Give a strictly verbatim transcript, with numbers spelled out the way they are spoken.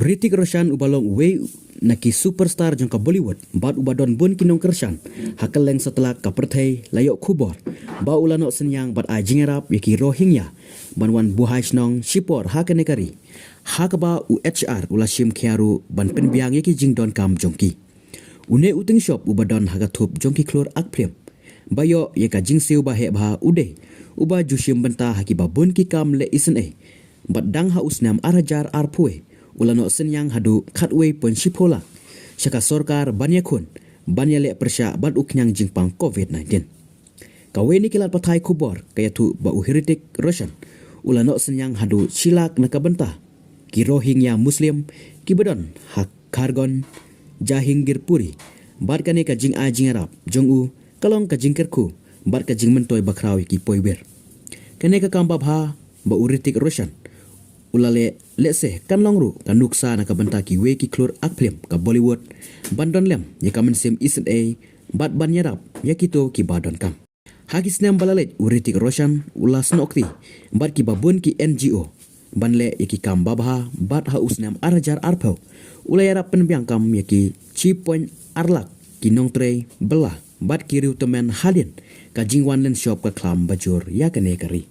Hrithik Roshan, uba long uwei na ki superstar jong ka Bollywood bad uba don bun ki nongkyrshan ha kylleng satlak ka pyrthei, la ïoh khubor ba u la noh synñiang bad ai jingïarap ïa ki Rohingya ban wan buhai shnong shipor ha kane ka ri, ha kaba u H R u la shim khia ruh ban pynbiang ïa ki jingdonkam jong ki. Une u tyngshop, uba don ha ka thup jong ki khlur ak phlim ba ïoh ïa ka jingsiew ba heh bha, u dei uba ju shim bynta ha kiba bun ki kam leh isynei, bad dang ha u snem ar hajar arphew u la noh synñiang haduh khatwei point shiphew lak sha ka sorkar ban ïakhun, ban ïaleh pyrshah bad u khñiang jingpang Covid nineteen. Kawei na ki lad pathai khubor ka ïathuh ba u Hrithik Roshan u la noh synñiang haduh shi lak na ka bynta ki Rohingya Muslim kiba don ha Khargone, Jahangirpuri, bad kane ka jingai jingïarap jong u ka long ka jingkyrkhu bad ka jingmyntoi bakhraw ïa ki poiwir. Kane ka kam babha ba u Hrithik Roshan u la leh, lehse kan long ruh ka nuksa na ka bynta kiwei ki khlur ak phlim ka Bollywood ban don lem ïa ka mynsiem isynei bad ban ïarap ïa kito kiba donkam. Ha ki snem ba la leit, u Hrithik Roshan u la snoh kti bad kiba bun ki N G O ban leh ïa ki kam babha, bad ha u snem ar hajar arphew u la ïarap pynbiang kam ïa ki shi point ar lak ki nongtrei bylla bad ki riewtymmen hadien ka jingwan lynshop ka khlam bajur ïa kane ka ri.